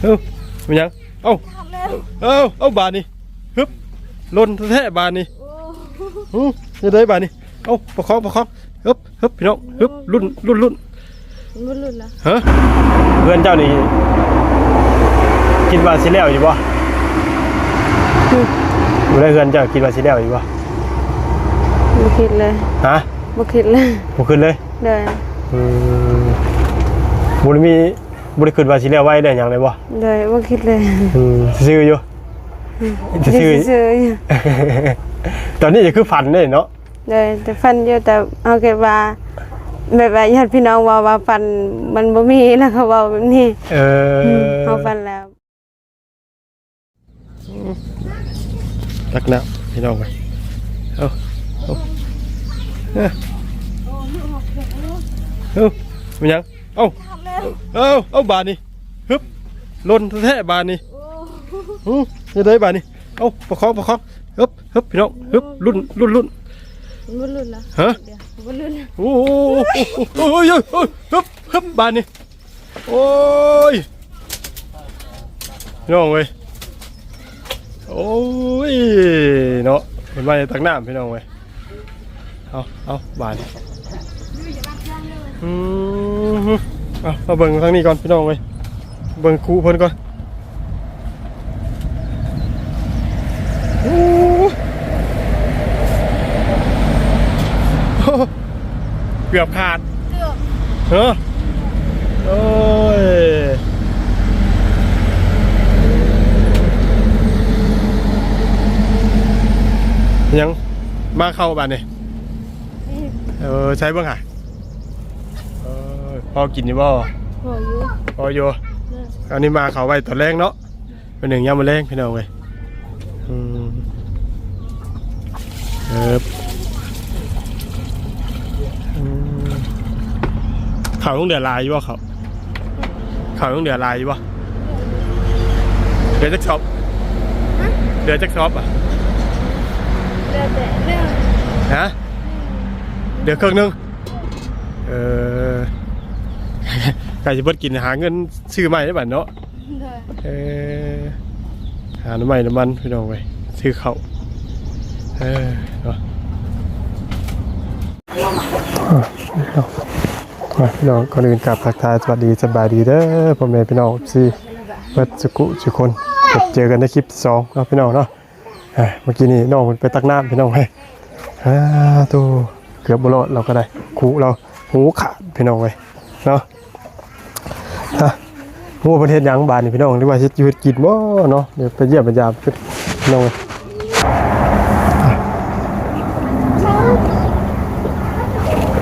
ເອີ ແມ່ນຫຍັງ? ເອົ້າ ເອົ້າ ເອົ້າ ບາດນີ້ ຮຶບ ຫຼົ່ນແທ້ໆ ບາດນີ້. ໂອ້ ຫຶ ເຮັດໄດ້ບາດນີ້. ເອົ້າ ປະຄອງ ປະຄອງ ຮຶບ ຮຶບ ພີ່ນ້ອງ ຮຶບ ລຸ້ນ ລຸ້ນ ລຸ້ນ ບໍ່ລຸ້ນລະ. ຮະ ເຮືອນເຈົ້ານີ້ ຄິດວ່າຊິແລ້ວຢູ່ບໍ່? ຫຶ ບໍ່ໄດ້ ເຮືອນເຈົ້າຄິດວ່າຊິແລ້ວຢູ່ບໍ່? ບໍ່ຄິດເລີຍ. ຮະ ບໍ່ຄິດເລີຍ. ບໍ່ຄິດເລີຍ? ໂດຍ. ອືມ ບໍ່ໄດ້ມີ ບໍ່ໄດ້ຄິດວ່າຊິແລ້ວໄວແລ້ວຫຍັງເລີຍບໍ່? ໂດຍ ບໍ່ຄິດເລີຍ. ອືມ ຊື່ໆຢູ່. ອືມ ຊື່ໆຢູ່. ຕອນນີ້ກໍຄືຝັນເດ້ເນາະ. ໂດຍ ແຕ່ຝັນຢູ່ ແຕ່ເຮົາຄິດວ່າ ແບບວ່າຍາດພີ່ນ້ອງເວົ້າວ່າຝັນ ມັນບໍ່ມີ ແລ້ວເຂົາເວົ້າແບບນີ້. ເອີ ອືມ ເຮົາຝັນແລ້ວ. ອືມ ຕັກນ້ຳພີ່ນ້ອງເອີຍ. ເອົາ ເອົາ ເອົາ ເອົາ ແມ່ນຫຍັງ? ເອົ້າ ເອົາ ເອົາ ບາດນີ້ ຮຶບ ຫຼົ່ນແທ້ໆ ບາດນີ້. ໂອ້ ຫຶ ເຮັດໄດ້ບາດນີ້. ເອົ້າ ປະຄອງ ປະຄອງ ຮຶບ ຮຶບ ພີ່ນ້ອງ ຮຶບ ລຸ້ນ ລຸ້ນ ລຸ້ນ ບໍ່ລຸ້ນລະ. ຮະ ບໍ່ລຸ້ນລະ. ໂອ້ ໂອ້ຍ ຮຶບ ຮຶບ ບາດນີ້. ໂອ້ຍ ພີ່ນ້ອງເອີຍ ໂອ້ຍເນາະ ເພິ່ນມາຕັກນ້ຳ ພີ່ນ້ອງເອີຍ. ເອົາ ເອົາ ບາດນີ້ ອືມ ເອົາ ມາເບິ່ງທາງນີ້ກ່ອນ ພີ່ນ້ອງເອີຍ ເບິ່ງຄຸເພິ່ນກ່ອນ. ໂອ້ ເກືອບຂາດ ເກືອບ ເອີ ໂອ້ຍ ຫຍັງ ມາເຂົ້າບາດນີ້. ເອີ ໃສ່ເບິ່ງຫາ ເອີ ພໍກິນຢູ່ບໍ່? ພໍຢູ່ ພໍຢູ່. ເອີ ອັນນີ້ມາເຂົ້າໄວ້ຕອນແລງເນາະ ເປັນໜຶ່ງຍາມມື້ແລງ ພີ່ນ້ອງເອີຍ. ອືມ ເອີ ອືມ ເຂົ້າໂຮງເດືອນຫຼາຍຢູ່ບໍ່? ເຂົ້າ ເຂົ້າໂຮງເດືອນຫຼາຍຢູ່ບໍ່? ເຫຼືອຈັກຊອບ? ຮະ ເຫຼືອຈັກຊອບອະ? ເຫຼືອແຕ່ໜຶ່ງ. ຮະ ໜຶ່ງ ເຫຼືອເຄິ່ງໜຶ່ງ. ເອີ ໃກ້ຊິເບິດກິນ ຫາເງິນຊື້ໃໝ່ໄດ້ບັດເນາະ. ໂດຍ. ເອີ ຫາໜໍ່ໄມ້ໜໍ່ມັນ ພີ່ນ້ອງເອີຍ ຊື້ເຂົ້າ ເອີ ເນາະ. ມາ ພີ່ນ້ອງ ກ່ອນອື່ນກາບທັກທາຍສະຫວັດດີ ສະບາຍດີເດີ ພໍ່ແມ່ພີ່ນ້ອງ ເອັຟຊີ ເບິດສຸຂູສຸຄົນ. ພົບເຈີກັນໃນຄລິບທີສອງເນາະ ພີ່ນ້ອງເນາະ. ອ່າ ເມື່ອກີ້ນີ້ນ້ອງເພິ່ນໄປຕັກນ້ຳ ພີ່ນ້ອງເອີຍ. ອ່າ ໂຕ ເກືອບບໍ່ລອດ ລາວກໍໄດ້ ຄຸລາວຫູຂາດ ພີ່ນ້ອງເອີຍ ເນາະ. ອ່າ ໂອ້ ເພິ່ນເຮັດຫຍັງບາດນີ້ ພີ່ນ້ອງ ຫຼືວ່າເຮັດຢູ່ເຮັດກິນບໍ່ເນາະ? ດຽວໄປຢ້ຽມໄປຢາມ ພີ່ນ້ອງເອີຍ.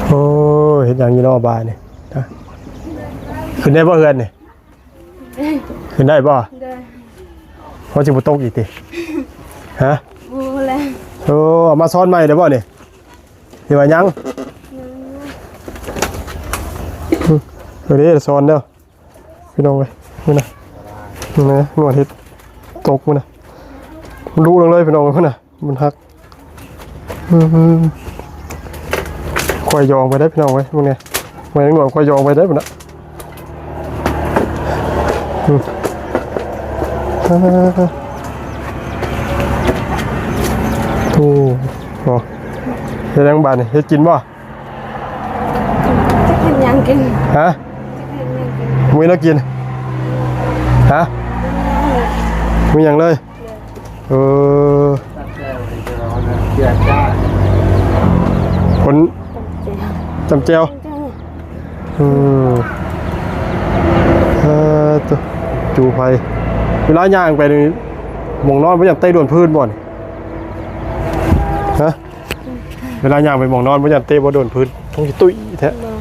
ໂອ້ ເຮັດຫຍັງຢູ່ເນາະບາດນີ້? ຂຶ້ນໄດ້ບໍ່ເຮືອນນີ້? ຂຶ້ນໄດ້ບໍ່? ໂດຍ. ວ່າຊິບໍ່ຕົກອີກຕິ? ຮະ? ບໍ່ແລ້ວ. ໂອ້ ເອົາມາຊ້ອນໃໝ່ໄດ້ບໍ່ນີ້? ຫຼືວ່າຍັງ? ຍັງ. ເອີ ເດ້ ຊ້ອນເດີ ພີ່ນ້ອງເອີຍ. ນີ້ນະ ນີ້ນະ ນວດເຮັດຕົກ ນີ້ນະ ມັນລຸລົງເລີຍ ພີ່ນ້ອງເອີຍ ພຸ້ນນະ. ມັນຫັກ ອືມ ຂ້ອຍຢອງໄປໄດ້ພີ່ນ້ອງເອີຍ ເບິ່ງແດ່ ໄວ້ໜ່ອຍຂ້ອຍຢອງໄປໄດ້ພຸ້ນນະ. ອືມ ໂອ້ ເຮັດຫຍັງບາດນີ້ ເຮັດກິນບໍ່? ຈັກເຮັດຫຍັງກິນ ຮະ? ຈັກເຮັດຫຍັງກິນ ບໍ່ມີແນວກິນ ຮະ? ບໍ່ມີຫຍັງເລີຍ ບໍ່ມີຫຍັງເລີຍ. ເອີ ຄົນ ຈ້ຳແຈ່ວ ຈ້ຳແຈ່ວ ອືມ ເອີ ໂຕ ຈູ່ໄຟ ເວລາຍ່າງໄປນີ້ ໝ່ອງນອນບໍ່ຢ້ານເຕະໂດນພື້ນບໍ່ນີ້? ຮະ? ເວລາຍ່າງໄປໝ່ອງນອນບໍ່ຢ້ານເຕະບໍ່ໂດນພື້ນ? ຄົງຊິຕຸ້ຍແທ້ ບໍ່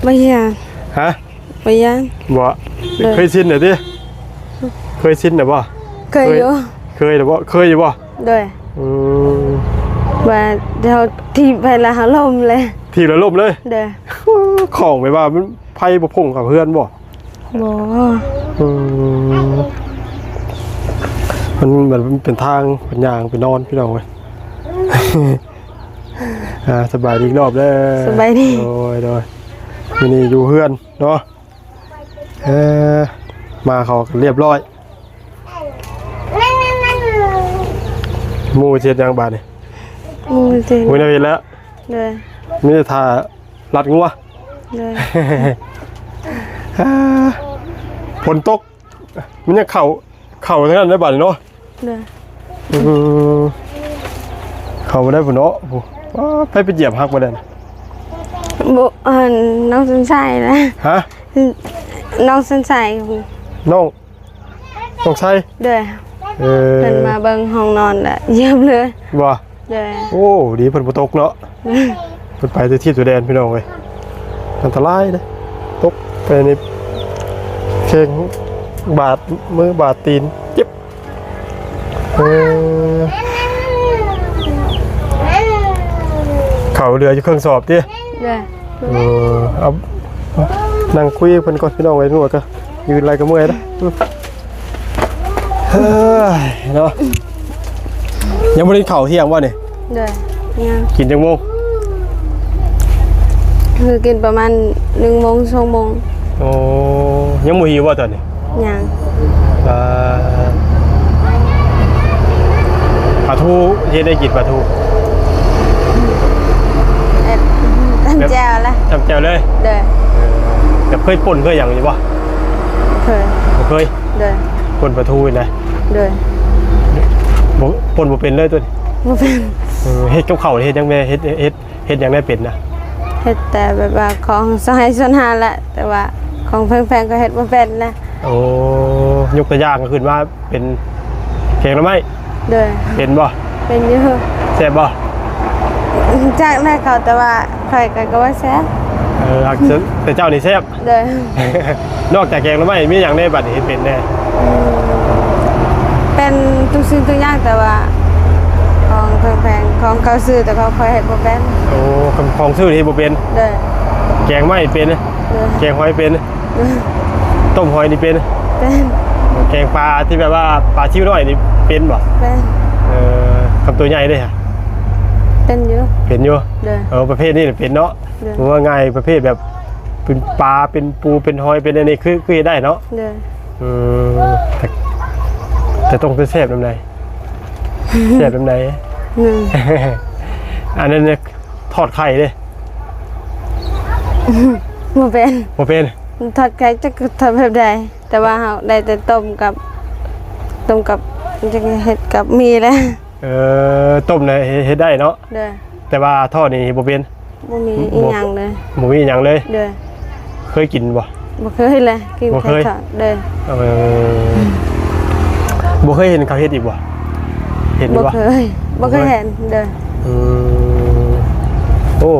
ບໍ່ຢ້ານ ຮະ? ບໍ່ຢ້ານ ບໍ່ ໂດຍ ເຄີຍຊິນແລ້ວຕິ? ເຄີຍຊິນແລ້ວບໍ່? ເຄີຍຢູ່ ເຄີຍແລ້ວບໍ່? ເຄີຍຢູ່ບໍ່? ໂດຍ ອືມ ວ່າເຮົາຖີບໄປແລ້ວເຮົາລົ້ມເລີຍ ຖີບແລ້ວລົ້ມເລີຍ ໂດຍ ຂອງແບບວ່າມັນໄຟບໍ່ພົງເຂົ້າເຮືອນບໍ່? ບໍ່ ອືມ ມັນ ມັນເປັນທາງເປັນຫຍັງໄປນອນ ພີ່ນ້ອງເອີຍ. ອ່າ ສະບາຍດີອີກລອບເດີ ສະບາຍດີ ໂດຍ ໂດຍ ມື້ນີ້ຢູ່ເຮືອນເນາະ. ເອີ ມາເຂົາກໍລຽບຮ້ອຍ. ໝູ່ຊິເຮັດຫຍັງບາດນີ້? ໝູ່ຊິ ໝູ່ແນວເຮັດແລ້ວ. ໂດຍ. ມີແຕ່ຖ້າລັດງົວ. ໂດຍ. ຝົນຕົກ ມັນຍັງເຂົ້າ ເຂົ້າທາງນັ້ນໄດ້ບາດນີ້ເນາະ. ໂດຍ. ອືມ ເຂົ້າບໍ່ໄດ້ພຸ້ນເນາະ. ໂອ້ ໃຜໄປຢຽບຫັກບໍ່ໄດ້ນະ? ບໍ່ ອັນ ນ້ອງສົນໄຊນະ. ຮະ? ນ້ອງສົນໄຊ. ນ້ອງ ນ້ອງໄຊ? ໂດຍ. ເອີ ເພິ່ນມາເບິ່ງຫ້ອງນອນລະຢຽບເລີຍ. ບໍ່? ໂດຍ. ໂອ້ ດີເພິ່ນບໍ່ຕົກເນາະ. ໂດຍ. ເພິ່ນໄປແຕ່ທີ່ຕົວແດນ ພີ່ນ້ອງເອີຍ ອັນຕະລາຍເດ້ ຕົກໄປນີ້ແຂ້ງບາດມືບາດຕີນເຈັບ. ເອີ ເຂົ້າເຫຼືອຢູ່ເຄິ່ງສອບຕິ? ໂດຍ. ເອີ ເອົາ ນັ່ງຄຸຍເພິ່ນກ່ອນ ພີ່ນ້ອງເອີຍ ນວດກໍຢືນຫຼາຍກໍເມື່ອຍນະ. ເອີຍເນາະ ຍັງບໍ່ໄດ້ເຂົ້າທ່ຽງບໍ່ນີ້? ໂດຍ. ຍັງ. ກິນຈັກໂມງ? ຄືກິນປະມານໜຶ່ງໂມງ ສອງໂມງ. ໂອ້ ຍັງບໍ່ຫິວບໍ່ຕອນນີ້? ຍັງ. ປາ ປາທູ ເຮັດໄດ້ກິນປາທູ? ເອີ ຕຳແຈ່ວລະ ຕຳແຈ່ວເລີຍ. ໂດຍ. ເອີ ແບບເຄີຍປົ່ນເຄີຍຫຍັງຢູ່ບໍ່? ເຄີຍ. ບໍ່ເຄີຍ? ໂດຍ. ປົ່ນປາທູນະ? ໂດຍ. ບໍ່ ປົ່ນບໍ່ເປັນເລີຍຕົວນີ້? ບໍ່ເປັນ. ເອີ ເຮັດກັບເຂົ້າເຮັດຫຍັງແດ່? ເຮັດ ເຮັດ ເຮັດຫຍັງແດ່ເປັນນະ? ເຮັດແຕ່ແບບວ່າຂອງສ່ວນໄຮ່ສ່ວນນາແຫຼະ ແຕ່ວ່າຂອງແພງໆກໍເຮັດບໍ່ເປັນນະ. ໂອ້ ຍົກຕົວຢ່າງກໍຄືວ່າເປັນແກງໜໍ່ໄມ້. ໂດຍ. ເປັນບໍ່? ເປັນຢູ່. ແຊບບໍ່? ຈັກແຫຼະເຂົາ ແຕ່ວ່າຂ້ອຍກໍ ກໍວ່າແຊບ. ເອີ ແຕ່ເຈົ້ານີ້ແຊບ. ໂດຍ. ນອກຈາກແກງໜໍ່ໄມ້ມີຫຍັງແດ່ບັດນີ້ເຮັດເປັນແດ່? ອືມ ເປັນທຸກສິ່ງທຸກຢ່າງ ແຕ່ວ່າຂອງແພງໆ ຂອງເຂົາຊື້ ແຕ່ເຂົາ ຂ້ອຍເຮັດບໍ່ເປັນ. ໂອ້ ຂອງຊື້ເຮັດບໍ່ເປັນ. ໂດຍ. ແກງໜໍ່ໄມ້ເປັນ. ໂດຍ. ແກງຫອຍເປັນ. ໂດຍ. ຕົ້ມຫອຍນີ້ເປັນ. ເປັນ. ແກງປາທີ່ແບບວ່າປາຊິວນ້ອຍນີ້ເປັນບໍ່? ເປັນ. ເອີ ຄຳໂຕໃຫຍ່ເດ້? ເປັນຢູ່. ເປັນຢູ່. ໂດຍ. ເອີ ປະເພດນີ້ເປັນເນາະ. ໂດຍ. ເວົ້າງ່າຍປະເພດແບບເປັນປາ ເປັນປູ ເປັນຫອຍ ເປັນອັນນີ້ ຄື ຄືເຮັດໄດ້ເນາະ. ໂດຍ. ອືມ ແຕ່ ແຕ່ຕ້ອງແຊບນຳໃດ? ແຊບນຳໃດ? ອືມ ອັນນັ້ນທອດໄຂ່ເດ້? ບໍ່ເປັນ. ບໍ່ເປັນ. ທອດໄຂ່ຈັກທອດແບບໃດ ແຕ່ວ່າເຮົາໄດ້ແຕ່ຕົ້ມກັບ ຕົ້ມກັບ ຈັກເຮັດກັບໝີ່ແຫຼະ. ເອີ ຕົ້ມນະເຮັດ ເຮັດໄດ້ເນາະ. ໂດຍ. ແຕ່ວ່າທອດນີ້ບໍ່ເປັນ. ບໍ່ມີອີ່ຫຍັງເລີຍ. ບໍ່ມີອີ່ຫຍັງເລີຍ. ໂດຍ. ເຄີຍກິນບໍ່? ບໍ່ເຄີຍເລີຍ ກິນແຕ່ທອດ. ໂດຍ. ເອີ ບໍ່ເຄີຍເຫັນເຂົາເຮັດອີກບໍ່? ເຫັນຢູ່ບໍ່? ບໍ່ເຄີຍ ບໍ່ເຄີຍເຫັນ. ໂດຍ. ອືມ ໂອ້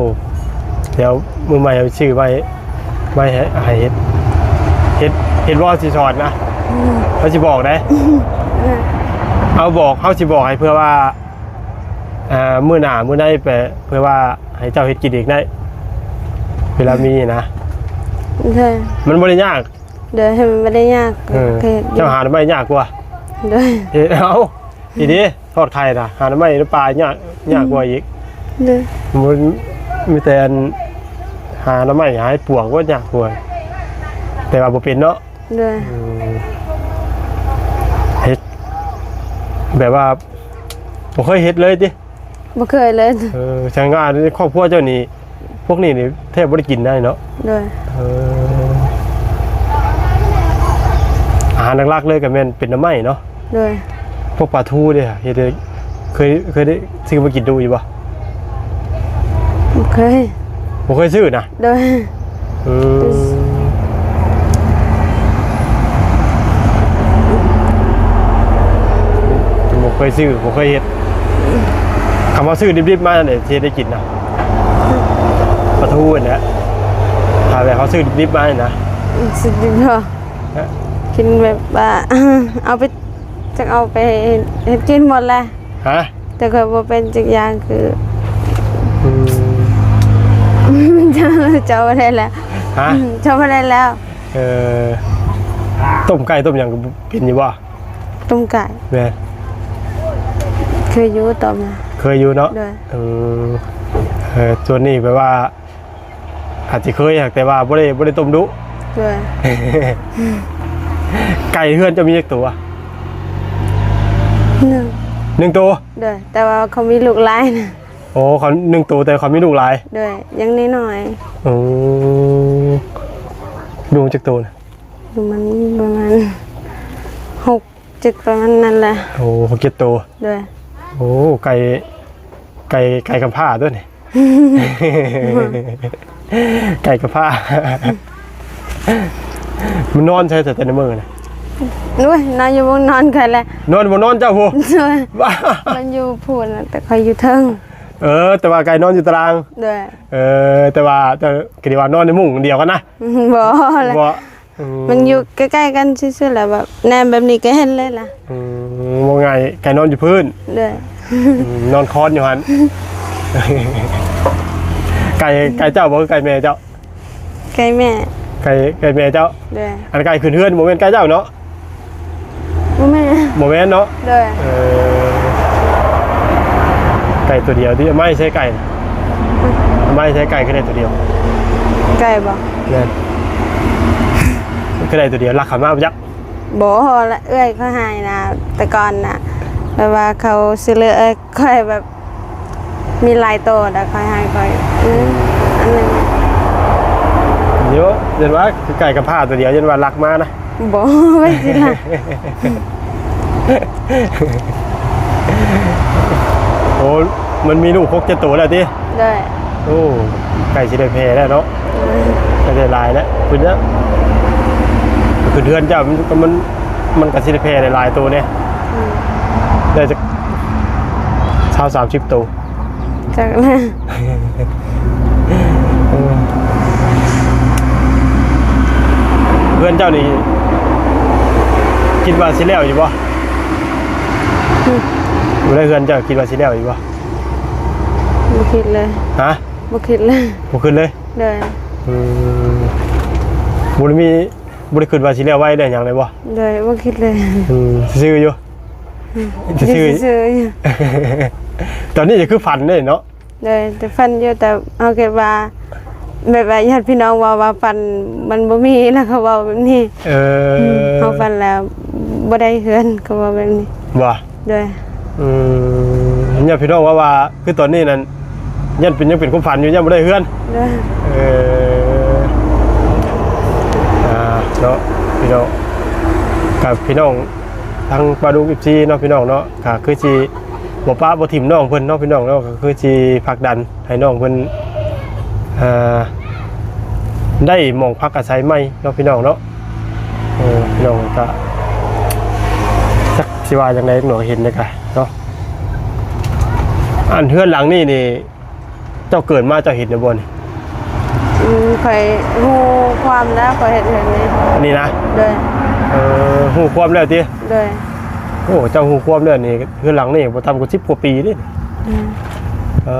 ດຽວມື້ໃໝ່ເອົາຊື່ໄວ້ ໄວ້ໃຫ້ ໃຫ້ເຮັດ ເຮັດ ເຮັດບໍ່ຊິສອນນະ. ອືມ ເຮົາຊິບອກໄດ໋. ເອີ ເຮົາບອກ ເຮົາຊິບອກໃຫ້ ເພື່ອວ່າ ອ່າ ມື້ໜ້າມື້ໃດໄປ ເພື່ອວ່າໃຫ້ເຈົ້າເຮັດກິນເອງໄດ້ ເວລາມີນະ. ໂດຍ. ມັນບໍ່ໄດ້ຍາກ. ໂດຍ. ໃຫ້ມັນບໍ່ໄດ້ຍາກ. ເອີ ເຮັດຢູ່ ເຈົ້າຫາໜໍ່ໄມ້ຍາກກວ່າ. ໂດຍ. ເຮັດ ເອົາ ອີ່ດີ ທອດໄຂ່ນະ ຫາໜໍ່ໄມ້ໃນປ່າຍາກ ຍາກກວ່າອີກ. ໂດຍ. ມັນມີແຕ່ອັນ ຫາໜໍ່ໄມ້ ຫາເຫັດປວກກໍຍາກກວ່າ ແຕ່ວ່າບໍ່ເປັນເນາະ. ໂດຍ. ອືມ ເຮັດ ແບບວ່າບໍ່ເຄີຍເຮັດເລີຍຕິ? ບໍ່ເຄີຍເລີຍ. ເອີ ແສດງວ່າໃນຄອບຄົວເຈົ້ານີ້ ພວກນີ້ນີ້ແທບບໍ່ໄດ້ກິນໄດ້ເນາະ. ໂດຍ. ເອີ ອາຫານຫຼັກໆເລີຍກໍແມ່ນເປັນໜໍ່ໄມ້ເນາະ. ໂດຍ. ພວກປາທູເດ້ ເຮັດ ເຄີຍ ເຄີຍໄດ້ຊື້ມາກິນດຸຢູ່ບໍ່? ບໍ່ເຄີຍ. ບໍ່ເຄີຍຊື້ນະ? ໂດຍ. ອືມ ບໍ່ເຄີຍຊື້ ບໍ່ເຄີຍເຮັດ. ຄຳວ່າຊື້ດິບໆມານີ້ ຊິເຮັດໄດ້ກິນນະ? ປາທູຫັ້ນແຫຼະ ຖ້າແບບເຮົາຊື້ດິບໆມານີ້ນະ. ຊື້ດິບເນາະ. ກິນແບບວ່າ ເອົາໄປ ຈັກເອົາໄປເຮັດ ເຮັດກິນໝົດແຫຼະ. ຮະ? ແຕ່ຂ້ອຍບໍ່ເປັນຈັກຢ່າງ ຄື ອືມ ເຈົ້າ ເຈົ້າບໍ່ໄດ້ແລ້ວ. ຮະ? ເຈົ້າບໍ່ໄດ້ແລ້ວ. ເອີ ຕົ້ມໄກ່ຕົ້ມຫຍັງກໍເປັນຢູ່ບໍ່? ຕົ້ມໄກ່. ແມ່ນ. ເຄີຍຢູ່ຕົ້ມນະ. ເຄີຍຢູ່ເນາະ. ໂດຍ. ເອີ ເອີ ສ່ວນນີ້ແບບວ່າ ອາດຈະເຄີຍ ແຕ່ວ່າບໍ່ໄດ້ ບໍ່ໄດ້ຕົ້ມດຸ. ໂດຍ. ໄກ່ເຮືອນເຈົ້າມີຈັກໂຕ? ໜຶ່ງ ໜຶ່ງໂຕ. ໂດຍ ແຕ່ວ່າເຂົາມີລູກຫຼາຍນະ. ໂອ້ ເຂົາໜຶ່ງໂຕ ແຕ່ເຂົາມີລູກຫຼາຍ. ໂດຍ ຍັງນ້ອຍໆ. ໂອ້ ລູກມັນຈັກໂຕນະ? ລູກມັນປະມານຫົກເຈັດ ປະມານນັ້ນແຫຼະ. ໂອ້ ຫົກເຈັດໂຕ. ໂດຍ. ໂອ້ ໄກ່ ໄກ່ ໄກ່ກຳພ້າຕົວນີ້. ໄກ່ກຳພ້າ. ມັນນອນໃສແຕ່ ແຕ່ລະມື້ນະ? ໂອ້ຍ ນອນຢູ່ບ່ອນນອນຂ້ອຍແຫຼະ. ນອນບ່ອນນອນເຈົ້າພຸ້ນ? ໂດຍ. ມັນຢູ່ພຸ້ນນະ ແຕ່ຂ້ອຍຢູ່ເທິງ. ເອີ ແຕ່ວ່າໄກ່ນອນຢູ່ຕາລາງ. ໂດຍ. ເອີ ແຕ່ວ່າເຈົ້າກໍໄດ້ວ່ານອນໃນມຸ້ງດຽວກັນນະ? ບໍ່ແຫຼະ. ບໍ່. ອືມ ມັນຢູ່ໃກ້ໆກັນຊື່ໆແຫຼະ ແບບແນມແບບນີ້ກໍເຫັນເລີຍລະ. ອືມ ເວົ້າງ່າຍໄກ່ນອນຢູ່ພື້ນ. ໂດຍ. ອືມ ນອນຄອນຢູ່ຫັ້ນ. ໄກ່ ໄກ່ເຈົ້າບໍ່ ຄືໄກ່ແມ່ເຈົ້າ? ໄກ່ແມ່. ໄກ່ ໄກ່ແມ່ເຈົ້າ. ໂດຍ. ອັນໄກ່ຂຶ້ນເຮືອນບໍ່ແມ່ນໄກ່ເຈົ້າເນາະ? ບໍ່ແມ່ນ. ບໍ່ແມ່ນເນາະ? ໂດຍ. ເອີ ໄກ່ຕົວດຽວຕິ ເອົາມາໃສ່ໄກ່ ເອົາມາໃສ່ໄກ່ ຄືໄດ້ຕົວດຽວ? ໄກ່ບໍ່? ແມ່ນ. ຄືໄດ້ຕົວດຽວ ລັກເຂົ້າມາບໍ່ຈັກ? ບໍ່ລະ ເອື້ອຍເຂົາໃຫ້ນະ ແຕ່ກ່ອນນະ ແບບວ່າເຂົາຊິເລືອກເອື້ອຍຂ້ອຍແບບ ມີຫຼາຍໂຕ ແລ້ວຂ້ອຍໃຫ້ຂ້ອຍ ອືມ ອັນໜຶ່ງ. ໂຍ ຢ້ານວ່າໄກ່ກຳພ້າຕົວດຽວ ຢ້ານວ່າລັກມານະ. ບໍ່ ໄປຊິລະ. ໂອ້ ມັນມີລູກຫົກເຈັດໂຕແລ້ວຕິ? ໂດຍ. ໂອ້ ໃກ້ຊິໄດ້ແຜ່ແລ້ວເນາະ. ໂດຍ. ໃກ້ໄດ້ຫຼາຍແລ້ວ ຂຶ້ນແລ້ວ ຂຶ້ນເຮືອນເຈົ້າ ມັນ ມັນ ມັນກໍຊິໄດ້ແຜ່ໄດ້ຫຼາຍໂຕແດ່. ອືມ. ໄດ້ຈັກຊາວສາມສິບໂຕ. ຈັກແຫຼະ. ເອີ ເຮືອນເຈົ້ານີ້ຄິດວ່າຊິແລ້ວຢູ່ບໍ່? ອືມ. ຢູ່ໃນເຮືອນເຈົ້າຄິດວ່າຊິແລ້ວຢູ່ບໍ່? ບໍ່ຄິດເລີຍ. ຮະ? ບໍ່ຄິດເລີຍ. ບໍ່ຄິດເລີຍ? ໂດຍ. ອືມ. ບໍ່ໄດ້ມີ ບໍ່ໄດ້ຄິດວ່າຊິແລ້ວໄວແລ້ວຫຍັງເລີຍບໍ່? ໂດຍ. ບໍ່ຄິດເລີຍ. ອືມ. ຊື່ໆຢູ່? ອືມ. ຊື່ໆຢູ່. ຊື່ໆຢູ່. ຕອນນີ້ກໍຄືຝັນເດ້ເນາະ? ໂດຍ ແຕ່ຝັນຢູ່ ແຕ່ເຮົາຄິດວ່າ ແບບວ່າຍາດພີ່ນ້ອງເວົ້າວ່າຝັນມັນບໍ່ມີ ແລ້ວເຂົາເວົ້າແບບນີ້. ເອີ ອືມ ເຮົາຝັນແລ້ວບໍ່ໄດ້ເຮືອນ ເຂົາເວົ້າແບບນີ້. ບໍ່? ໂດຍ. ອືມ ຍາດພີ່ນ້ອງເວົ້າວ່າ ຄືຕອນນີ້ນັ້ນ ຍັງເປັນ ຍັງເປັນຄວາມຝັນຢູ່ ຍັງບໍ່ໄດ້ເຮືອນ. ໂດຍ. ເອີ ອ່າ ເນາະ ພີ່ນ້ອງ ກັບພີ່ນ້ອງ ທາງປ້າລຸງ ເອັຟຊີ ເນາະ ພີ່ນ້ອງເນາະ ກໍຄືຊິບໍ່ປະບໍ່ຖິ້ມນ້ອງເພິ່ນເນາະ ພີ່ນ້ອງເນາະ ກໍຄືຊິຜັກດັນໃຫ້ນ້ອງເພິ່ນ ເອີ ໄດ້ໝ່ອງພັກອາໄສໃໝ່ເນາະ ພີ່ນ້ອງເນາະ. ເອີ ພີ່ນ້ອງກໍຈັກຊິວ່າຈັ່ງໃດເນາະ ເຫັນແລ້ວກໍເນາະ. ອັນເຮືອນຫຼັງນີ້ນີ້ ເຈົ້າເກີດມາເຈົ້າເຫັນແລ້ວບໍ່ນີ້? ອືມ ຂ້ອຍຮູ້ຄວາມແລ້ວ ຂ້ອຍເຮັດເຮືອນນີ້. ອັນນີ້ນະ? ໂດຍ. ເອີ ຮູ້ຄວາມແລ້ວຕິ? ໂດຍ. ໂອ້ ເຈົ້າຮູ້ຄວາມແລ້ວນີ້ ເຮືອນຫຼັງນີ້ບໍ່ຕ່ຳກວ່າສິບກວ່າປີເດ້. ອືມ. ເອີ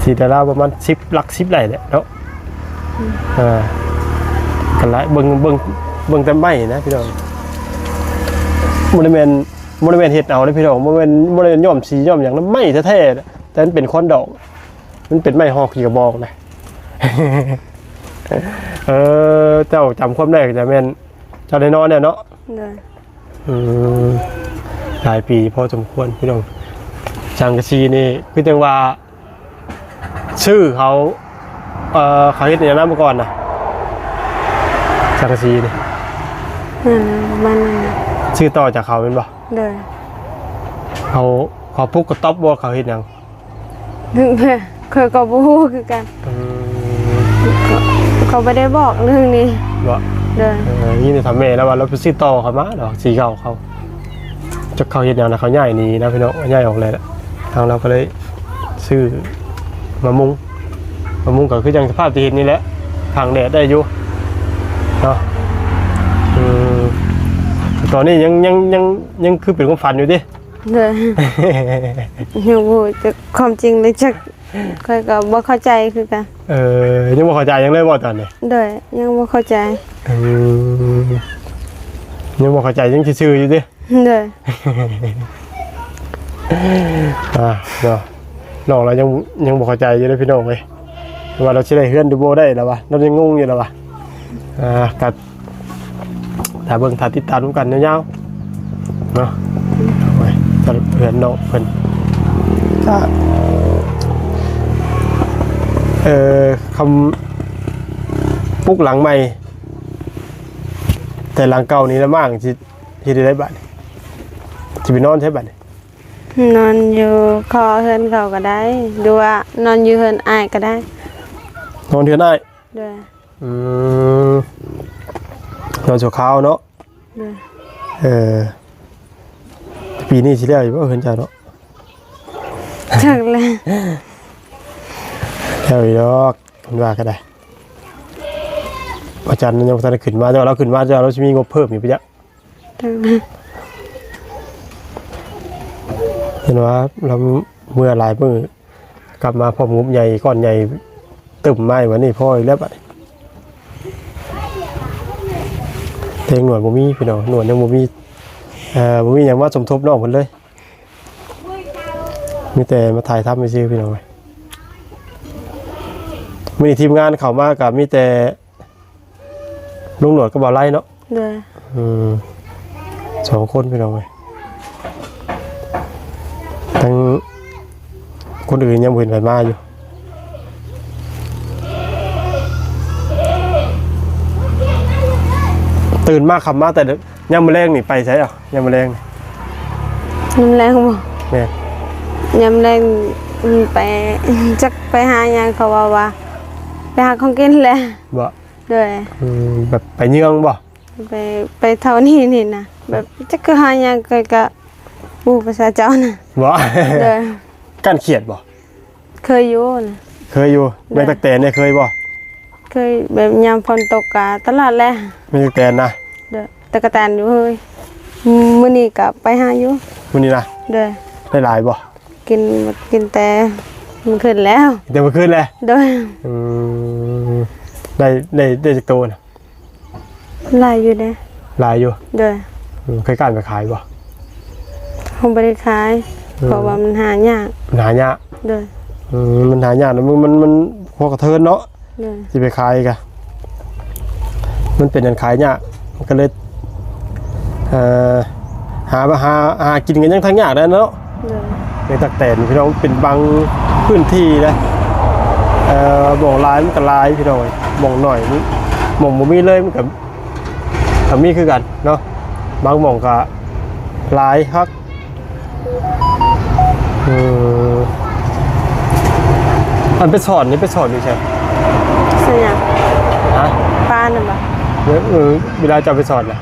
ຊິໄດ້ລາວປະມານສິບ ຫຼັກສິບໄດ້ແຫຼະເນາະ. ອືມ. ເອີ ກໍຫຼາຍ ເບິ່ງ ເບິ່ງ ເບິ່ງແຕ່ໄມ້ນະ ພີ່ນ້ອງ ບໍ່ໄດ້ແມ່ນ ບໍ່ໄດ້ແມ່ນເຮັດເອົາເດ້ພີ່ນ້ອງ ບໍ່ແມ່ນ ບໍ່ໄດ້ຍ້ອມສີຍ້ອມຫຍັງນະ ໄມ້ແທ້ໆ ແຕ່ມັນເປັນຄອນດອກ ມັນເປັນໄມ້ຫໍ່ຂີ້ກະບອກນະ. ເອີ ເຈົ້າຈຳຄວາມໄດ້ກໍຈະແມ່ນເຈົ້າໄດ້ນອນແລ້ວເນາະ. ໂດຍ. ອືມ ຫຼາຍປີພໍສົມຄວນພີ່ນ້ອງ ສັງກະສີນີ້ຄືຈັ່ງວ່າ ຊື່ເຂົາ ເອີ ເຂົາເຮັດຫຍັງນຳເມື່ອກ່ອນນະ ສັງກະສີນີ້? ນັ້ນນະ ປະມານນັ້ນນະ. ຊື່ຕໍ່ຈາກເຂົາແມ່ນບໍ່? ໂດຍ. ເຂົາ ເຂົາປຸກກະຕອບບໍ່ ເຂົາເຮັດຫຍັງ? ຂ້ອຍກໍບໍ່ຮູ້ຄືກັນ. ອືມ. ເຂົາ ເຂົາບໍ່ໄດ້ບອກເລື່ອງນີ້. ບໍ່? ໂດຍ. ເອີ ຍິນແຕ່ຖາມແມ່ລາວວ່າລາວໄປຊື້ຕໍ່ເຂົາມາດອກ ສີເກົ່າເຂົາ. ຈັກເຂົາເຮັດຫຍັງນະ ເຂົາຍ້າຍໜີນະພີ່ນ້ອງ ຍ້າຍອອກແລ້ວ ທາງລາວກໍເລີຍຊື້ມາມຸງ ມາມຸງກໍຄືຈັ່ງສະພາບທີ່ເຫັນນີ້ແຫຼະ ຂັງແດດໄດ້ຢູ່ເນາະ. ອືມ ຕອນນີ້ຍັງ ຍັງ ຍັງ ຍັງຄືເປັນຄວາມຝັນຢູ່ຕິ? ໂດຍ. ຍັງບໍ່ຮູ້ຈັກຄວາມຈິງເລີຍຈັກ ຂ້ອຍກໍບໍ່ເຂົ້າໃຈຄືກັນ. ເອີ ຍັງບໍ່ເຂົ້າໃຈຫຍັງເລີຍບໍ່ຕອນນີ້? ໂດຍ ຍັງບໍ່ເຂົ້າໃຈ. ອືມ ຍັງບໍ່ເຂົ້າໃຈ ຍັງຊື່ໆຢູ່ຕິ? ໂດຍ. ອ່າ ເນາະ ນ້ອງລາວຍັງ ຍັງບໍ່ເຂົ້າໃຈຢູ່ເດ້ພີ່ນ້ອງເອີຍ ວ່າລາວຊິໄດ້ເຮືອນຫຼືບໍ່ໄດ້ລະວະ ລາວຍັງງົງຢູ່ລະວະ. ອ່າ ກໍ ຖ້າເບິ່ງ ຖ້າຕິດຕາມນຳກັນຍາວໆເນາະ. ໂອ້ຍ ເຮືອນນ້ອງເພິ່ນກະ ເອີ ຄຳປຸກຫຼັງໃໝ່ ແຕ່ຫຼັງເກົ່ານີ້ລະມ້າງ ຊິເຮັດໄດ້ບາດນີ້ ຊິໄປນອນໃສບາດນີ້? ນອນຢູ່ຂໍເຮືອນເຂົາກໍໄດ້ ຫຼືວ່ານອນຢູ່ເຮືອນອ້າຍກໍໄດ້. ນອນເຮືອນອ້າຍ? ໂດຍ. ອືມ ນອນຊົ່ວຄາວເນາະ. ໂດຍ. ເອີ ປີນີ້ຊິແລ້ວຢູ່ບໍ່ເຮືອນເຈົ້າເນາະ? ຈັກແຫຼະ ແລ້ວຢູ່ດອກ ເພິ່ນວ່າກໍໄດ້. ອາຈານຍັງບໍ່ທັນໄດ້ຂຶ້ນມາ ແຕ່ວ່າລາວຂຶ້ນມາ ແຕ່ວ່າລາວຊິມີງົບເພີ່ມຢູ່ປະຈັກ. ເຫັນວ່າລາວເມືອຫຼາຍມື້ ກັບມາພ້ອມງົບໃຫຍ່ ກ້ອນໃຫຍ່ ຕຶ້ມມາອີກ ບັດນີ້ພໍອີກແລ້ວບັດນີ້. ແຕ່ຫນວດບໍ່ມີພີ່ນ້ອງ ຫນວດຍັງບໍ່ມີ ເອີ ບໍ່ມີຫຍັງມາສົມທົບນ້ອງເພິ່ນເລີຍ ມີແຕ່ມາຖ່າຍທຳຊື່ໆ ພີ່ນ້ອງເອີຍ. ມື້ນີ້ທີມງານເຂົ້າມາກໍມີແຕ່ ລຸງໜວດກັບບ່າວໄລເນາະ. ໂດຍ. ອືມ ສອງຄົນພີ່ນ້ອງເອີຍ ທັງຄົນອື່ນຍັງບໍ່ເຫັນໃຜມາຢູ່. ຕື່ນມາ ຄ່ຳມາແຕ່ຍາມມື້ແລງນີ້ໄປໃສເອົາ? ຍາມມື້ແລງນີ້ ຍາມແລງບໍ່? ແມ່ນ. ຍາມແລງໄປ ຈັກໄປຫາຫຍັງ ເຂົາເວົ້າວ່າໄປຫາຂອງກິນແຫຼະ. ບໍ່? ໂດຍ. ອືມ ແບບໄປເຍືອງບໍ່? ໄປ ໄປເທົ່ານີ້ນີ້ນະ ແບບຈັກຄືຫາຫຍັງ ຂ້ອຍກະບໍ່ຮູ້ພາສາເຈົ້ານະ. ບໍ່? ໂດຍ. ກ້ານຂຽດບໍ່? ເຄີຍຢູ່ນະ. ເຄີຍຢູ່. ໂດຍ. ແມ່ນຕັກແຕນເດ້ ເຄີຍບໍ່? ເຄີຍ ແບບຍາມຝົນຕົກກະຕະຫຼອດແຫຼະ. ແມ່ນຕັກແຕນນະ? ໂດຍ. ຕັກກະແຕນຢູ່ເຮີ້ຍ ມື້ນີ້ກະໄປຫາຢູ່. ມື້ນີ້ນະ? ໂດຍ. ໄດ້ຫຼາຍບໍ່? ກິນ ກິນແຕ່ມື້ຄືນແລ້ວ. ກິນແຕ່ມື້ຄືນແຫຼະ? ໂດຍ. ອືມ ໄດ້ ໄດ້ ໄດ້ຈັກໂຕນະ? ຫຼາຍຢູ່ເດ້. ຫຼາຍຢູ່? ໂດຍ. ອືມ ເຄີຍກ້ານໄປຂາຍບໍ່? ເຮົາບໍ່ໄດ້ຂາຍ ອືມ ເພາະວ່າມັນຫາຍາກ. ມັນຫາຍາກ? ໂດຍ. ອືມ ມັນຫາຍາກ ມັນ ມັນ ມັນພໍກະເທີນເນາະ. ໂດຍ. ຊິໄປຂາຍກະ ມັນເປັນອັນຂາຍຍາກ ມັນກໍເລີຍ ເອີ ຫາ ຫາ ຫາກິນກໍຍັງທັງຍາກແຫຼະເນາະ. ໂດຍ. ແມ່ນຕັກແຕນພີ່ນ້ອງ ເປັນບາງພື້ນທີ່ນະ ເອີ ໝ່ອງຫຼາຍມັນກໍຫຼາຍພີ່ນ້ອງ ໝ່ອງໜ້ອຍ ໝ່ອງບໍ່ມີເລີຍມັນກໍ ກໍມີຄືກັນເນາະ ບາງໝ່ອງກໍຫຼາຍຄັກ. ເອີ ອັນໄປສອນນີ້ ໄປສອນຢູ່ໃສ? ສອນຫຍັງ? ຮະ? ປານັ້ນບໍ່? ເອີ ເອີ ເວລາເຈົ້າໄປສອນນະ?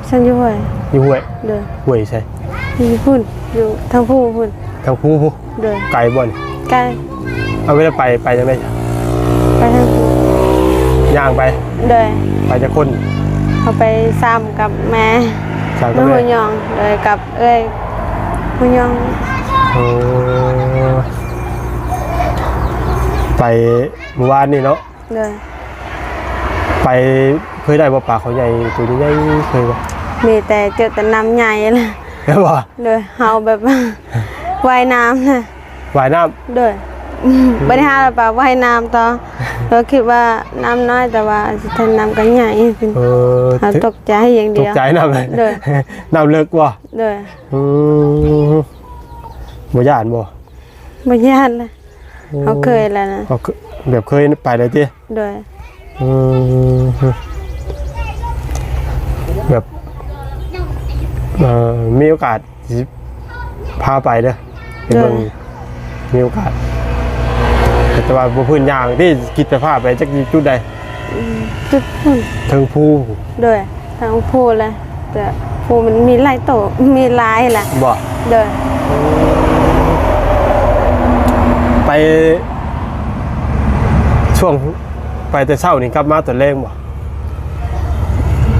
ສອນຢູ່ຫ້ວຍ. ຢູ່ຫ້ວຍ? ໂດຍ. ຫ້ວຍໃສ? ຢູ່ພຸ້ນ ຢູ່ທາງພູພຸ້ນ. ທາງພູພຸ້ນ? ໂດຍ. ໄກບໍ່ນີ້? ໄກ. ເອົາ ເວລາໄປ ໄປຈັ່ງໃດ? ໄປທາງພູ. ຍ່າງໄປ? ໂດຍ. ໄປຈັກຄົນ? ເຮົາໄປສາມກັບແມ່. ສາມກັບແມ່. ແມ່ຫົວຍອງ ໂດຍ ກັບເອື້ອຍຫົວຍອງ. ໂອ້ ໄປມື້ວານນີ້ເນາະ? ໂດຍ. ໄປ ເຄີຍໄດ້ບໍ່ປາເຂົາໃຫຍ່ ໂຕໃຫຍ່ໆ ເຄີຍບໍ່? ມີແຕ່ເຈີແຕ່ນ້ຳໃຫຍ່ລະ. ແມ່ນບໍ່? ໂດຍ. ເຮົາແບບວ່າ ວ່າຍນ້ຳນະ. ວ່າຍນ້ຳ? ໂດຍ. ອືມ ບໍ່ໄດ້ຫາປາ ວ່າຍນ້ຳຕໍ່ ເຮົາຄິດວ່ານ້ຳນ້ອຍ ແຕ່ວ່າຊິແທງນ້ຳກໍໃຫຍ່. ເອີ ເຮົາຕົກໃຈຢ່າງດຽວ. ຕົກໃຈນ້ຳ. ໂດຍ. ນ້ຳເລິກບໍ່? ໂດຍ. ອືມ ບໍ່ຢ້ານບໍ່? ບໍ່ຢ້ານລະ. ໂອ້ ເຮົາເຄີຍແລ້ວນະ. ເຮົາເຄີ- ແບບເຄີຍໄປແລ້ວຕິ? ໂດຍ. ອືມ ແບບ ເອີ ມີໂອກາດຊິພາໄປເດີ ໄປເບິ່ງ. ໂດຍ. ມີໂອກາດ ແຕ່ວ່າບໍ່ພື້ນຍ່າງຕິ ຄິດຈະພາໄປຈັກຢູ່ຈຸດໃດ? ອືມ ຈຸດພຸ້ນ ເທິງພູ. ໂດຍ. ທາງພູແຫຼະ ແຕ່ພູມັນມີຫຼາຍໂຕ ມີຫຼາຍລະ. ບໍ່? ໂດຍ. ໄປ ຊ່ວງໄປແຕ່ເຊົ້ານີ້ ກັບມາຕອນແລງບໍ່?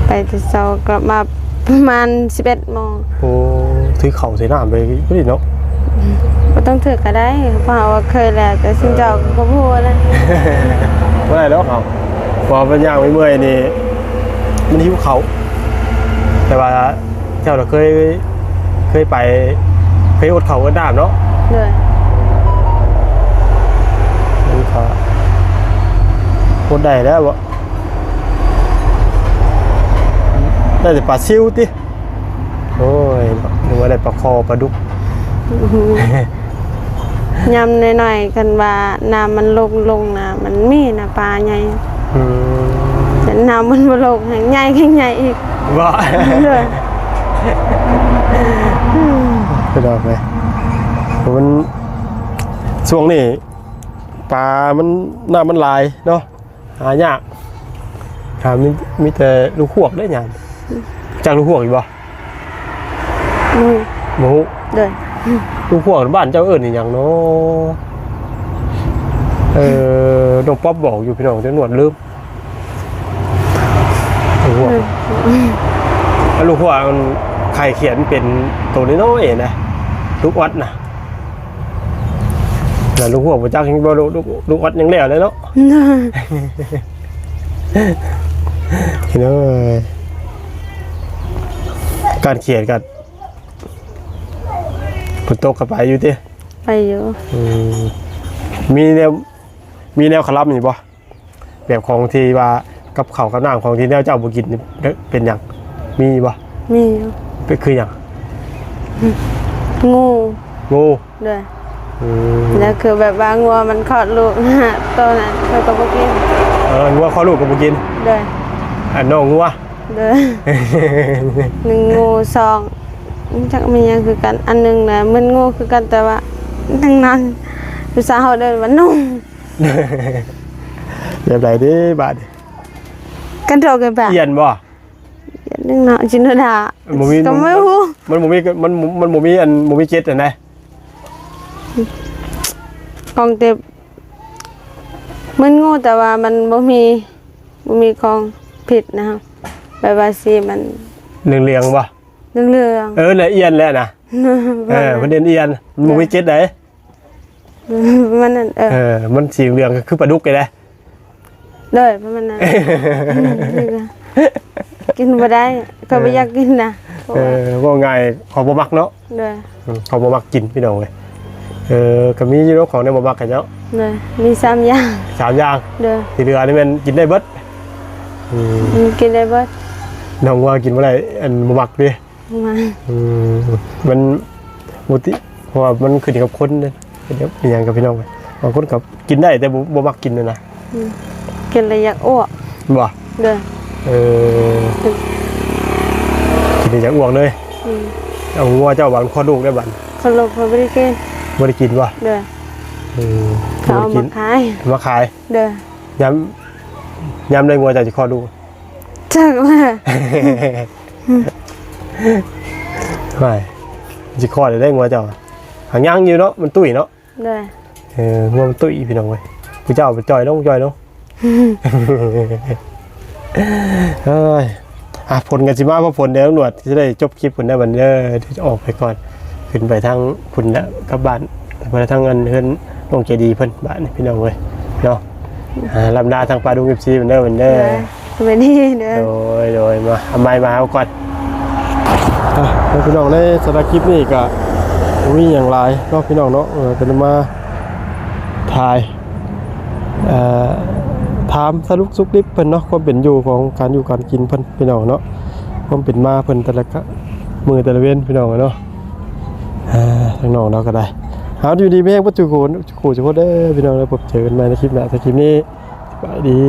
ໄປແຕ່ເຊົ້າ ກັບມາປະມານສິບເອັດໂມງ. ໂອ້ ຖືເຂົ້າໃສ່ນ້ຳໄປພໍດີເນາະ. ບໍ່ຕ້ອງຖືກໍໄດ້ ເພາະວ່າເຄີຍແລ້ວ ແຕ່ຊຸມເຈົ້າກໍບໍ່ຮູ້ແລ້ວ. ບໍ່ໄດ້ດອກເຮົາ ເພາະວ່າມັນຍ່າງເມື່ອຍໆນີ້ ມັນຫິວເຂົ້າ ແຕ່ວ່າ ເຈົ້າລະເຄີຍ ເຄີຍໄປ ເຄີຍອົດເຂົ້າອົດນ້ຳເນາະ. ໂດຍ. ມັນກໍອົດໄດ້ແລ້ວເບາະ. ໄດ້ແຕ່ປາຊິວຕິ? ໂອ້ຍ ເນາະ ນຶກວ່າໄດ້ປາຄໍ່ປາດຸກ. ຍາມນ້ອຍໆ ຄັນວ່ານ້ຳມັນລົງໆ ນະ ມັນມີນະ ປາໃຫຍ່. ອືມ ແຕ່ນ້ຳມັນບໍ່ລົງ ແຮງໃຫຍ່ ແຮງໃຫຍ່ອີກ. ບໍ່ ໂດຍ ໄປດອກເລີຍ. ມັນ ຊ່ວງນີ້ປາມັນ ນ້ຳມັນຫຼາຍເນາະ. ຫາຍາກ ຫາມີ ມີແຕ່ລູກຮວກເດ້ຍາມ. ຮູ້ຈັກລູກຮວກຢູ່ບໍ່? ອືມ ບໍ່ຮູ້. ໂດຍ ລູກຮວກບ້ານເຈົ້າເອີ້ນອີ່ຫຍັງເນາະ? ເອີ ນ້ອງປັອບບອກຢູ່ ພີ່ນ້ອງ ແຕ່ນວດລືມ. ລູກຮວກ ອືມ ແລ້ວລູກຮວກມັນ ໄຂ່ຂຽນເປັນໂຕນ້ອຍໆນະ ລູກອອດນະ. ແລ້ວລູກຫົວບໍ່ຈັກ ຍັງບໍ່ ລູກ ລູກ ລູກອອດຍັງແລ້ວເລີຍເນາະ. ໂອ້ຍ ພີ່ນ້ອງເອີຍ ການຂຽນກັນ ຝົນຕົກກໍໄປຢູ່ຕິ? ໄປຢູ່. ອືມ ມີແນວ ມີແນວຄະລຳຢູ່ບໍ່? ແບບຂອງທີ່ວ່າກັບເຂົ້າກັບນ້ຳ ຂອງທີ່ແນວເຈົ້າບໍ່ກິນນີ້ ເປັນຫຍັງ? ມີຢູ່ບໍ່? ມີຢູ່. ເປັນຄືຫຍັງ? ງູ. ງູ? ໂດຍ. ອືມ ແລ້ວຄືແບບວ່າງົວມັນຄອດລູກ ໂຕນັ້ນເຂົາກໍບໍ່ກິນ. ເອີ ງົວຄອດລູກກໍບໍ່ກິນ. ໂດຍ. ອັນນ້ອງງົວ. ໂດຍ. ໜຶ່ງງູ ສອງ ຈັກມີຫຍັງຄືກັນ ອັນໜຶ່ງນະ ເໝືອນງູຄືກັນ ແຕ່ວ່າໜຶ່ງນັ້ນ ພາສາເຮົາເອີ້ນວ່າໜຸ່ງ. ແບບໃດເດ້ບາດນີ້? ກັນໂທກັນປະ ອຽນບໍ່? ອຽນໜຶ່ງເນາະ ຈິນດາ ບໍ່ມີ ກໍບໍ່ຮູ້ ມັນບໍ່ມີ ມັນ ມັນບໍ່ມີອັນ ບໍ່ມີເຈັດຫັ້ນນະ. ຂອງແຕ່ເໝືອນງູ ແຕ່ວ່າມັນບໍ່ມີ ບໍ່ມີຂອງຜິດນະ ແບບວ່າສີມັນເຫຼືອງໆບໍ່? ເຫຼືອງໆ. ເອີ ລະອຽນແຫຼະນະ. ເອີ ເພິ່ນເອີ້ນອຽນ ມັນບໍ່ມີເຈັດໃດ. ປະມານນັ້ນ. ເອີ ເອີ ມັນສີເຫຼືອງຄືປາດຸກນີ້ແຫຼະ. ໂດຍ ປະມານນັ້ນ. ກິນບໍ່ໄດ້ ຂ້ອຍບໍ່ຢາກກິນນະ. ເອີ ເວົ້າງ່າຍ ຂ້ອຍບໍ່ມັກເນາະ. ໂດຍ. ອືມ ເຂົາບໍ່ມັກກິນ ພີ່ນ້ອງເອີຍ. ເອີ ກໍມີຢູ່ເນາະ ຂອງແນວບໍ່ມັກໃຫ້ເຈົ້າ. ໂດຍ ມີສາມຢ່າງ. ສາມຢ່າງ. ໂດຍ. ທີ່ເຫຼືອນີ້ແມ່ນກິນໄດ້ເບິດ. ອືມ ອືມ ກິນໄດ້ເບິດ. ນ້ອງວ່າກິນບໍ່ໄດ້ ອັນບໍ່ມັກເດ້. ບໍ່ມັກ. ອືມ ມັນບໍ່ຕິ ເພາະວ່າມັນຂຶ້ນຢູ່ກັບຄົນເດ້ ເປັນຫຍັງກັບພີ່ນ້ອງ. ບາງຄົນກໍກິນໄດ້ ແຕ່ບໍ່ ບໍ່ມັກກິນຫັ້ນນະ. ອືມ ກິນແລ້ວຢາກອ້ວກ. ບໍ່? ໂດຍ. ເອີ ກິນແລ້ວຢາກອ້ວກເລີຍ. ອືມ ເອົາງົວເຈົ້າບາດຄອດລູກໄດ້ບາດ. ຄອດລູກເຂົາບໍ່ໄດ້ກິນ. ບໍ່ໄດ້ກິນບໍ່? ໂດຍ. ອືມ ເຂົາເອົາມາຂາຍ. ມາຂາຍ. ໂດຍ. ຍາມ ຍາມໃດງົວເຈົ້າຊິຄອດລູກ? ຈັກແຫຼະ. ຫວາຍ ຊິຄອດໄດ້ງົວເຈົ້າ. ຫາກຍັງຢູ່ເນາະ ມັນຕຸ້ຍເນາະ. ໂດຍ. ເອີ ງົວມັນຕຸ້ຍ ພີ່ນ້ອງເອີຍ. ຜູ້ເຈົ້າໄປຈ່ອຍລົງ ຈ່ອຍລົງ. ເອີຍ ອ່ະ ຝົນກໍຊິມາ ພໍຝົນແລ້ວ ຕຳຫຼວດຊິໄດ້ຈົບຄລິບພຸ້ນເດີບັດນີ້ເດີ. ດຽວຈະອອກໄປກ່ອນ ຂຶ້ນໄປທາງພຸ້ນແຫຼະ ກັບບ້ານ ໄປທາງອັນເຮືອນນ້ອງໃຈດີເພິ່ນບາດນີ້ ພີ່ນ້ອງເອີຍເນາະ. ອ່າ ລຳລາທາງປ້າລຸງ ເອັຟຊີ ເພິ່ນເດີ ເພິ່ນເດີ. ໂດຍ. ສະບາຍດີເດີ. ໂດຍ ໂດຍ. ມາ ເອົາໄມ້ມາເອົາກ່ອນ. ອ່ະ ພີ່ນ້ອງ ໃນສຳລັບຄລິບນີ້ກໍບໍ່ມີຫຍັງຫຼາຍເນາະ ພີ່ນ້ອງເນາະ. ເອີ ກໍໄດ້ມາຖ່າຍ ເອີ ຖາມສາລະທຸກສຸກດິບເພິ່ນເນາະ ຄວາມເປັນຢູ່ຂອງການຢູ່ການກິນເພິ່ນ ພີ່ນ້ອງເນາະ ຄວາມເປັນມາເພິ່ນແຕ່ລະກະມື້ແຕ່ລະເວັນ ພີ່ນ້ອງເນາະ. ອ່າ ທາງນ້ອງເຮົາກໍໄດ້ ເອົາ ຢູ່ດີມີແຮງເບິດທຸກຄົນ ທຸກຄູ່ທຸກຄົນເດີ ພີ່ນ້ອງເດີ. ພົບເຈີກັນໃໝ່ໃນຄລິບໜ້າ ສຳລັບຄລິບນີ້ ສະບາຍດີ.